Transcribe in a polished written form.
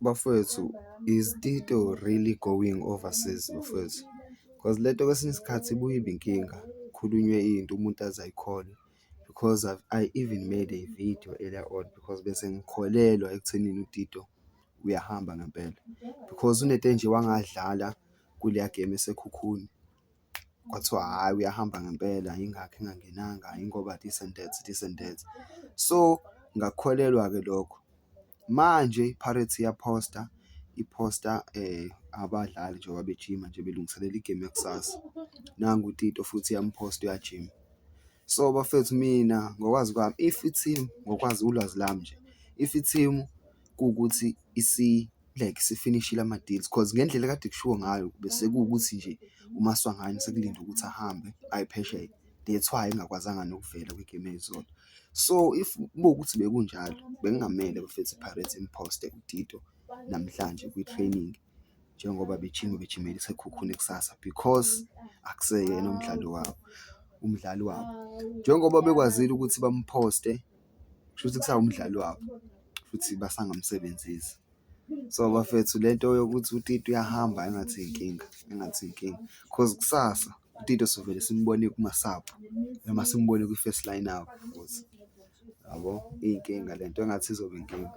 Bafowethu, is Tito really going overseas bafowethu? Cause lento kwesinye isikhathi ibuye ibe inkinga, kukhulunywe into umuntu aze ayikholwe because I even made a video earlier on because bese ngikholelwa ekuthenini uTito uyahamba ngempela because unento enje wangadlala kuleya game eSekhukhune, kwathiwa hhayi uyahamba ngempela yingakho engangenanga yingoba this and that, this and that. So, ngakukholelwa-ke lokho. Manje i-Pirates iyaphosta, iphosta abadlali njengoba bejima nje belungiselela igemu yakusasa, nangu uTito futhi iyamphosta uyajima. So, bafethu mina ngokwazi kwami if i-team ngokwazi ulwazi lami nje, if i-team kuwukuthi like isifinishile ama-deals cause ngendlela ekade kushiwo ngayo bese kuwukuthi nje uMaswanganyi sekulindwe ukuthi ahambe aye phesheya, that's why engakwazanga nokuvela kwigemu yayizolo. So, if kuwukuthi bekunjalo bekungamele bafethu i-Pirates imphoste uTito namhlanje kwi-training njengoba bejima bejimela iSekhukhune kusasa because akuseyena umdlalo wabo, umdlali wabo. Njengoba bekwazile ukuthi bamphoste kushuthi kusawumdlali wabo futhi basangamsebenzisa. So, bafethu lento yokuthi uTito uyahamba engathi inkinga, engathi inkinga cause kusasa uTito sovele simbone kuma-sub noma simbone kwi-first line-up futhi yabo, iyinkinga lento engathi izoba inkinga.